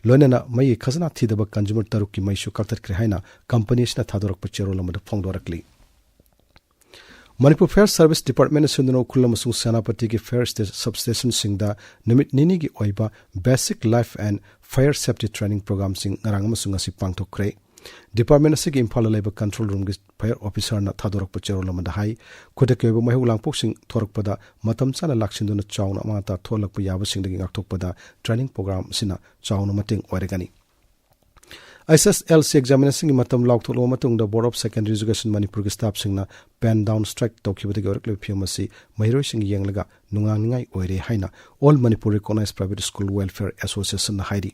ꯂꯣꯏꯅꯅ ꯃꯩꯒꯤ ꯈꯖꯅꯥ ꯊꯤꯗꯕ ꯀꯟꯖꯨꯃꯔ ꯇꯔꯨꯛꯀꯤ ꯃꯩꯁꯨ ꯀꯛꯊꯠꯈ꯭ꯔꯦ ꯍꯥꯏꯅ ꯀꯝꯄꯅꯤ ꯑꯁꯤꯅ ꯊꯥꯗꯣꯔꯛꯄ ꯆꯦꯔꯣꯜ ꯑꯃꯗ ꯐꯣꯡꯗꯣꯔꯛꯂꯤ꯫ ꯃꯅꯤꯄꯨꯔ ꯐꯥꯌꯔ ꯁꯔꯚꯤꯁ ꯗꯤꯄꯥꯔꯠꯃꯦꯟꯅ ꯁꯤꯟꯗꯨꯅ ꯎꯈ꯭ꯔꯨꯜ ꯑꯃꯁꯨꯡ ꯁꯦꯅꯥꯄꯇꯤꯒꯤ ꯐꯥꯌꯔ ꯁ꯭ꯇꯦ-, ꯁꯕꯁ꯭ꯇꯦꯁꯟꯁꯤꯡꯗ ꯅꯨꯃꯤꯠ ꯅꯤꯅꯤꯒꯤ ꯑꯣꯏꯕ basic life and fire safety training ꯄ꯭ꯔꯣꯒ꯭ꯔꯥꯝꯁꯤꯡ ꯉꯔꯥꯡ ꯑꯃꯁꯨꯡ ꯉꯁꯤ ꯄꯥꯡꯊꯣꯛꯈ꯭ꯔꯦ꯫ ꯗꯤꯄꯥꯔꯠꯃꯦꯟ ꯑꯁꯤꯒꯤ ꯏꯝꯐꯥꯜꯗ ꯂꯩꯕ ꯀꯟꯇ꯭ꯔꯣꯜ ꯔꯨꯝꯒꯤ ꯐꯥꯌꯔ ꯑꯣꯐꯤꯁꯔꯅ ꯊꯥꯗꯣꯔꯛꯄ ꯆꯦꯔꯣꯜ ꯑꯃꯗ ꯍꯥꯏ, ꯈꯨꯗꯛꯀꯤ ꯑꯣꯏꯕ ꯃꯩꯍꯧ ꯂꯥꯡꯄꯣꯛꯁꯤꯡ ꯊꯣꯔꯛꯄꯗ ꯃꯇꯝ ꯆꯥꯅ ꯂꯥꯛꯁꯤꯟꯗꯨꯅ ꯆꯥꯎꯅ ꯑꯃꯥꯡ ꯑꯇꯥ ꯊꯣꯛꯍꯜꯂꯛꯄ ꯌꯥꯕꯁꯤꯡꯗꯒꯤ ꯉꯥꯛꯊꯣꯛꯄꯗ ꯇ꯭ꯔꯦꯅꯤꯡ ꯄ꯭ꯔꯣꯒ꯭ꯔꯥꯝ ꯑꯁꯤꯅ ꯆꯥꯎꯅ ꯃꯇꯦꯡ ꯑꯣꯏꯔꯒꯅꯤ꯫ ꯑꯦꯁ ꯑꯦꯁ ꯑꯦꯜ ꯁꯤ ꯑꯦꯛꯖꯥꯃꯤꯅꯦꯁꯟꯒꯤ ꯃꯇꯝ ꯂꯥꯎꯊꯣꯛꯂꯕ ꯃꯇꯨꯡꯗ Board of Secondary Education ꯃꯅꯤꯄꯨꯔꯒꯤ ꯁ꯭ꯇꯥꯐꯁꯤꯡꯅ pen down strike ꯇꯧꯈꯤꯕꯗꯒꯤ ꯑꯣꯏꯔꯛꯂꯤꯕ ꯐꯤꯚꯝ ꯑꯁꯤ ꯃꯍꯩꯔꯣꯏꯁꯤꯡ ꯌꯦꯡꯂꯒ ꯅꯨꯡꯉꯥꯡꯅꯤꯡꯉꯥꯏ ꯑꯣꯏꯔꯦ ꯍꯥꯏꯅ All Manipur Recognized Private School Welfare Associationꯅ ꯍꯥꯏꯔꯤ꯫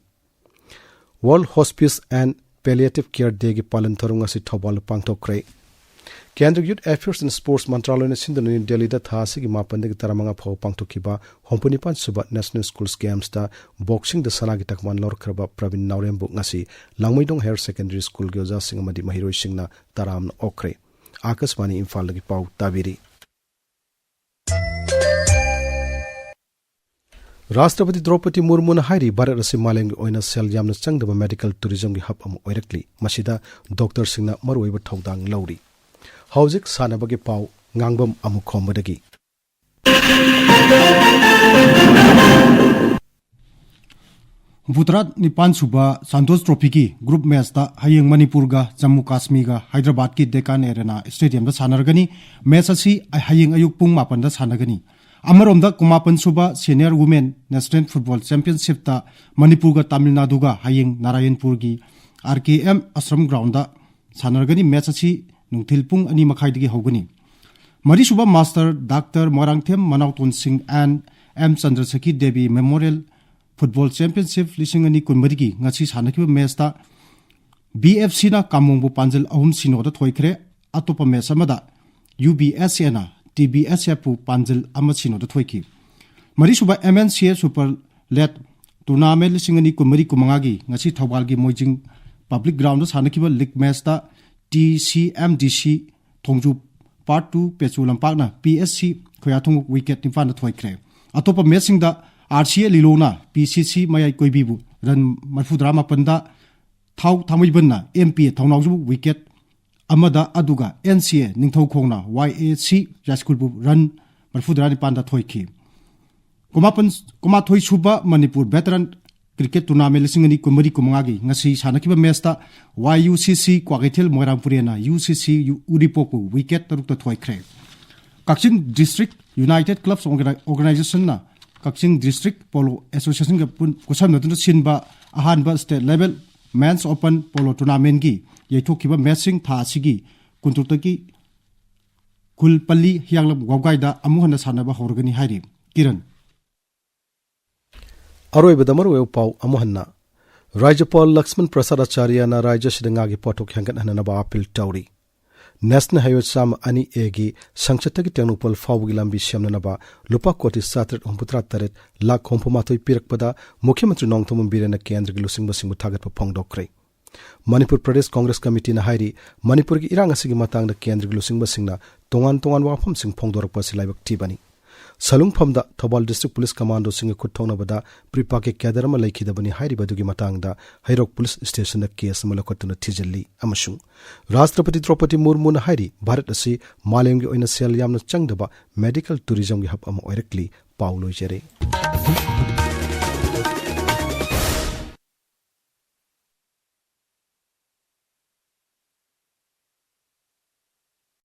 World Hospice and Palliative Care Dayꯒꯤ ꯄꯥꯂꯟ ꯊꯧꯔꯝ ꯉꯁꯤ ꯊꯧꯕꯥꯜꯗ ꯄꯥꯡꯊꯣꯛꯈ꯭ꯔꯦ꯫ ꯀꯦꯟꯗ꯭ꯔ Youth Affairs and Sports ꯃꯟꯇ꯭ꯔꯥꯂꯣꯏꯅ ꯁꯤꯟꯗꯨꯅ ꯅ꯭ꯌꯨ ꯗꯦꯜꯂꯤꯗ ꯊꯥ ꯑꯁꯤꯒꯤ ꯃꯥꯄꯟꯗꯒꯤ ꯇꯔꯥꯃꯉꯥ ꯐꯥꯎꯕ ꯄꯥꯡꯊꯣꯛꯈꯤꯕ ꯍꯨꯝꯐꯨꯅꯤꯄꯥꯟ ꯁꯨꯕ National Schools Gamesꯇ ꯕꯣꯛꯁꯤꯡꯗ ꯁꯅꯥꯒꯤ ꯇꯛꯃꯥꯟ ꯂꯧꯔꯛꯈ꯭ꯔꯕ ꯄ꯭ꯔꯕꯤꯟ ꯅꯥꯎꯔꯦꯝꯕꯨ ꯉꯁꯤ ꯂꯥꯡꯃꯩꯗꯣꯡ ꯍꯥꯌꯔ ꯁꯦꯀꯦꯟꯗꯔꯤ ꯁ꯭ꯀꯨꯜꯒꯤ ꯑꯣꯖꯥꯁꯤꯡ ꯑꯃꯗꯤ ꯃꯍꯩꯔꯣꯏꯁꯤꯡꯅ ꯇꯔꯥꯝꯅ ꯑꯣꯛꯈ꯭ꯔꯦ꯫ ꯑꯥꯀꯥꯁꯕꯥꯅꯤ ꯏꯝꯐꯥꯜꯗꯒꯤ ꯄꯥꯎ ꯇꯥꯕꯤꯔꯤ꯫ ꯔꯥꯁꯇ꯭ꯔꯄꯇꯤ ꯗ꯭ꯔꯧꯄꯗꯤ ꯃꯨꯔꯃꯨꯅ ꯍꯥꯏꯔꯤ, ꯚꯥꯔꯠ ꯑꯁꯤ ꯃꯥꯂꯦꯝꯒꯤ ꯑꯣꯏꯅ ꯁꯦꯜ ꯌꯥꯝꯅ ꯆꯪꯗꯕ ꯃꯦꯗꯤꯀꯦꯜ ꯇꯨꯔꯤꯖꯝꯒꯤ ꯍꯕ ꯑꯃ ꯑꯣꯏꯔꯛꯂꯤ꯫ ꯃꯁꯤꯗ ꯗꯣꯛꯇꯔꯁꯤꯡꯅ ꯃꯔꯨꯑꯣꯏꯕ ꯊꯧꯗꯥꯡ ꯂꯧꯔꯤ꯫ ꯍꯧꯖꯤꯛ ꯁꯥꯟꯅꯕꯒꯤ ꯄꯥꯎ, ꯉꯥꯡꯕꯝ ꯑꯃꯨꯈꯣꯝꯕꯗꯒꯤ꯫ ꯍꯨꯝꯐꯨꯇꯔꯥ ꯅꯤꯄꯥꯟ ꯁꯨꯕ ꯁꯥꯟꯇꯣꯁ ꯇ꯭ꯔꯣꯐꯤꯒꯤ ꯒ꯭ꯔꯨꯞ ꯃꯦꯆꯇ ꯍꯌꯦꯡ ꯃꯅꯤꯄꯨꯔꯒ ꯖꯝꯃꯨ ꯀꯥꯁꯃꯤꯔꯒ ꯍꯥꯏꯗ꯭ꯔꯕꯥꯗꯀꯤ ꯗꯦꯀꯥꯟ ꯑꯦꯔꯦꯅꯥ ꯁ꯭ꯇꯦꯗꯤꯌꯝꯗ ꯁꯥꯟꯅꯔꯒꯅꯤ꯫ ꯃꯦꯆ ꯑꯁꯤ ꯍꯌꯦꯡ ꯑꯌꯨꯛ ꯄꯨꯡ ꯃꯥꯄꯟꯗ ꯁꯥꯟꯅꯒꯅꯤ꯫ ꯑꯃꯔꯣꯝꯗ ꯀꯨꯟꯃꯥꯄꯟ ꯁꯨꯕ ꯁꯦꯅꯤꯌꯔ ꯋꯨꯃꯦꯟ ꯅꯦꯁꯅꯦꯜ ꯐꯨꯠꯕꯣꯜ ꯆꯦꯝꯄꯤꯌꯟꯁꯤꯞꯇ ꯃꯅꯤꯄꯨꯔꯒ ꯇꯥꯃꯤꯜ ꯅꯥꯗꯨꯒ ꯍꯌꯦꯡ ꯅꯥꯔꯥꯌꯟꯄꯨꯔꯒꯤ R K M Ashram ground ꯁꯥꯟꯅꯔꯒꯅꯤ꯫ ꯃꯦꯆ ꯑꯁꯤ ꯅꯨꯡꯊꯤꯜ ꯄꯨꯡ ꯑꯅꯤ ꯃꯈꯥꯏꯗꯒꯤ ꯍꯧꯒꯅꯤ꯫ ꯃꯔꯤꯁꯨꯕ master doctor Moirangthem Manaoton Singh N M Chandrasekhi Devi memorial football championship ꯂꯤꯁꯤꯡ ꯑꯅꯤ ꯀꯨꯟꯃꯔꯤꯒꯤ ꯉꯁꯤ ꯁꯥꯟꯅꯈꯤꯕ ꯃꯦꯆꯇ ꯕꯤ ꯑꯦꯐ ꯁꯤꯅ ꯀꯥꯃꯣꯡꯕꯨ ꯄꯥꯟꯖꯜ ꯑꯍꯨꯝ ꯁꯤꯅꯣꯗ ꯊꯣꯏꯈ꯭ꯔꯦ꯫ ꯑꯇꯣꯞꯄ ꯃꯦꯆ ꯑꯃꯗ ꯌꯨ ꯕꯤ ꯑꯦꯁ ꯑꯦꯅ ꯇꯤ ꯕꯤ ꯑꯦꯁ ꯑꯦꯐꯄꯨ ꯄꯥꯟꯖꯜ ꯑꯃ ꯁꯤꯅꯣꯗ ꯊꯣꯏꯈꯤ꯫ ꯃꯔꯤꯁꯨꯕ ꯑꯦꯝ ꯑꯦꯟ ꯁꯤ ꯑꯦ ꯁꯨꯄꯔ ꯂꯦꯠ ꯇꯨꯔꯅꯥꯃꯦꯟ ꯂꯤꯁꯤꯡ ꯑꯅꯤ ꯀꯨꯟꯃꯔꯤ ꯀꯨꯟꯃꯉꯥꯒꯤ ꯉꯁꯤ ꯊꯧꯕꯥꯜꯒꯤ ꯃꯣꯏꯖꯤꯡ ꯄꯕ꯭ꯂꯤꯛ ꯒ꯭ꯔꯥꯎꯟꯗ ꯁꯥꯟꯅꯈꯤꯕ ꯂꯤꯒ ꯃꯦꯆꯇ T C M D C ꯊꯣꯡꯖꯨ part two ꯄꯦꯆꯨ ꯂꯝꯄꯥꯛꯅ P S C ꯈꯣꯌꯥꯊꯣꯡ wicket ꯅꯤꯄꯥꯟꯗ ꯊꯣꯏꯈ꯭ꯔꯦ꯫ ꯑꯇꯣꯞꯄ ꯃꯦꯆꯁꯤꯡꯗ ꯑꯥꯔ ꯁꯤ ꯑꯦ ꯂꯤꯂꯣꯡꯅ ꯄꯤ ꯁꯤ ꯁꯤ ꯃꯌꯥꯏ ꯀꯣꯏꯕꯤꯕꯨ ꯔꯟ ꯃꯔꯤꯐꯨꯇꯔꯥ ꯃꯥꯄꯟꯗ, ꯊꯥꯎ ꯊꯥꯡꯃꯩꯕꯟꯅ ꯑꯦꯝ ꯄꯤ ꯑꯦ ꯊꯧꯅꯥꯎꯖꯨꯕꯨ ꯋꯤꯀꯦꯠ ꯑꯃꯗ, ꯑꯗꯨꯒ ꯑꯦꯟ ꯁꯤ ꯑꯦ ꯅꯤꯡꯊꯧꯈꯣꯡꯅ ꯋꯥꯏ ꯑꯦ ꯁꯤ ꯌꯥꯏꯁ꯭ꯀꯨꯜꯕꯨ ꯔꯟ ꯃꯔꯤꯐꯨꯇꯔꯥ ꯅꯤꯄꯥꯟꯗ ꯊꯣꯏꯈꯤ꯫ ꯀꯨꯟꯃꯥꯄꯟ, ꯀꯨꯟꯃꯥꯊꯣꯏ ꯁꯨꯕ ꯃꯅꯤꯄꯨꯔ ꯚꯦꯇꯔꯟ ꯀ꯭ꯔꯤꯀꯦꯠ ꯇꯨꯔꯅꯥꯃꯦꯟ ꯂꯤꯁꯤꯡ ꯑꯅꯤ ꯀꯨꯟꯃꯔꯤ ꯀꯨꯟꯃꯉꯥꯒꯤ ꯉꯁꯤ ꯁꯥꯟꯅꯈꯤꯕ ꯃꯦꯆꯇ ꯋꯥꯏ ꯌꯨ ꯁꯤ ꯁꯤ ꯀ꯭ꯋꯥꯀꯩꯊꯦꯜ ꯃꯣꯏꯔꯥꯡꯄꯨꯔꯦꯟꯅ ꯌꯨ ꯁꯤ ꯁꯤ ꯎꯔꯤꯄꯣꯛꯄꯨ ꯋꯤꯀꯦꯠ ꯇꯔꯨꯛꯇ ꯊꯣꯏꯈ꯭ꯔꯦ꯫ ꯀꯛꯆꯤꯡ ꯗꯤꯁꯇ꯭ꯔꯤꯛ ꯌꯨꯅꯥꯏꯇꯦꯗ ꯀ꯭ꯂꯕꯁ ꯑꯣꯔꯒꯅꯥꯏ-, ꯑꯣꯔꯒꯅꯥꯏꯖꯦꯁꯟꯅ ꯀꯛꯆꯤꯡ ꯗꯤꯁꯇ꯭ꯔꯤꯛ ꯄꯣꯂꯣ ꯑꯦꯁꯣꯁꯤꯌꯦꯁꯟꯒ ꯄꯨꯟ-, ꯈꯨꯠꯁꯝꯅꯗꯨꯅ ꯁꯤꯟꯕ ꯑꯍꯥꯟꯕ ꯁ꯭ꯇꯦꯠ ꯂꯦꯚꯦꯜ ꯃꯦꯟꯁ ꯑꯣꯄꯟ ꯄꯣꯂꯣ ꯇꯨꯔꯅꯥꯃꯦꯟꯒꯤ ꯌꯩꯊꯣꯛꯈꯤꯕ ꯃꯦꯆꯁꯤꯡ ꯊꯥ ꯑꯁꯤꯒꯤ ꯀꯨꯟꯇꯔꯨꯛꯇꯒꯤ ꯈꯨꯜꯄꯜꯂꯤ ꯍꯤꯌꯥꯡꯂꯝ ꯋꯥꯕꯒꯥꯏꯗ ꯑꯃꯨꯛ ꯍꯟꯅ ꯁꯥꯟꯅꯕ ꯍꯧꯔꯒꯅꯤ ꯍꯥꯏꯔꯤ꯫ ꯀꯤꯔꯟ꯫ ꯑꯔꯣꯏꯕꯗ ꯃꯔꯨꯑꯣꯏꯕ ꯄꯥꯎ ꯑꯃꯨꯛ ꯍꯟꯅ꯫ ꯔꯥꯖ꯭ꯌꯄꯥꯜ ꯂꯛꯁꯃꯟ ꯄ꯭ꯔꯁꯥꯗ ꯑꯥꯆꯥꯔꯌꯅ ꯔꯥꯖ꯭ꯌ ꯑꯁꯤꯗ ꯉꯥꯒꯤ ꯄꯣꯠꯊꯣꯛ ꯍꯦꯟꯒꯠꯍꯟꯅꯅꯕ ꯑꯥꯄꯤꯜ ꯇꯧꯔꯤ꯫ ꯅꯦꯁꯅꯦꯜ ꯍꯥꯏꯋꯦ ꯆꯥꯝꯃ ꯑꯅꯤ ꯑꯦꯒꯤ ꯁꯪꯆꯠꯇꯒꯤ ꯇꯦꯡꯅꯧꯄꯜ ꯐꯥꯎꯕꯒꯤ ꯂꯝꯕꯤ ꯁꯦꯝꯅꯅꯕ ꯂꯨꯄꯥ ꯀꯣꯇꯤ ꯆꯥꯇ꯭ꯔꯦꯠ ꯍꯨꯝꯐꯨꯇꯔꯥ ꯇꯔꯦꯠ ꯂꯥꯈ ꯍꯨꯝꯐꯨꯃꯥꯊꯣꯏ ꯄꯤꯔꯛꯄꯗ ꯃꯨꯈ꯭ꯌ ꯃꯟꯇ꯭ꯔꯤ ꯅꯣꯡꯊꯣꯝꯕꯝ ꯕꯤꯔꯦꯟꯅ ꯀꯦꯟꯗ꯭ꯔꯒꯤ ꯂꯨꯆꯤꯡꯕꯁꯤꯡꯕꯨ ꯊꯥꯒꯠꯄ ꯐꯣꯡꯗꯣꯛꯈ꯭ꯔꯦ꯫ ꯃꯅꯤꯄꯨꯔ ꯄ꯭ꯔꯗꯦꯁ ꯀꯣꯡꯒ꯭ꯔꯦꯁ ꯀꯃꯤꯇꯤꯅ ꯍꯥꯏꯔꯤ, ꯃꯅꯤꯄꯨꯔꯒꯤ ꯏꯔꯥꯡ ꯑꯁꯤꯒꯤ ꯃꯇꯥꯡꯗ ꯀꯦꯟꯗ꯭ꯔꯒꯤ ꯂꯨꯆꯤꯡꯕꯁꯤꯡꯅ ꯇꯣꯉꯥꯟ ꯇꯣꯉꯥꯟꯕ ꯋꯥꯐꯝꯁꯤꯡ ꯐꯣꯡꯗꯣꯔꯛꯄ ꯑꯁꯤ ꯂꯥꯏꯕꯛ ꯊꯤꯕꯅꯤ꯫ ꯁꯂꯨꯡꯐꯝꯗ ꯊꯧꯕꯥꯜ ꯗꯤꯁꯇ꯭ꯔꯤꯛ ꯄꯨꯂꯤꯁ ꯀꯃꯥꯟꯗꯣꯁꯤꯡꯒ ꯈꯨꯠ ꯊꯣꯛꯅꯕꯗ ꯄ꯭ꯔꯤꯄꯥꯛꯀꯤ ꯀꯦꯗꯔ ꯑꯃ ꯂꯩꯈꯤꯗꯕꯅꯤ ꯍꯥꯏꯔꯤꯕ ꯑꯗꯨꯒꯤ ꯃꯇꯥꯡꯗ ꯍꯩꯔꯣꯛ ꯄꯨꯂꯤꯁ ꯁ꯭ꯇꯦꯁꯟꯗ ꯀꯦꯁ ꯑꯃ ꯂꯧꯈꯠꯇꯨꯅ ꯊꯤꯖꯤꯜꯂꯤ ꯑꯃꯁꯨꯡ ꯔꯥꯁꯇ꯭ꯔꯄꯇꯤ ꯗ꯭ꯔꯧꯄꯗꯤ ꯃꯨꯔꯃꯨꯅ ꯍꯥꯏꯔꯤ, ꯚꯥꯔꯠ ꯑꯁꯤ ꯃꯥꯂꯦꯝꯒꯤ ꯑꯣꯏꯅ ꯁꯦꯜ ꯌꯥꯝꯅ ꯆꯪꯗꯕ ꯃꯦꯗꯤꯀꯦꯜ ꯇꯨꯔꯤꯖꯝꯒꯤ ꯍꯕ ꯑꯃ ꯑꯣꯏꯔꯛꯂꯤ꯫ ꯄꯥꯎ ꯂꯣꯏꯖꯔꯦ꯫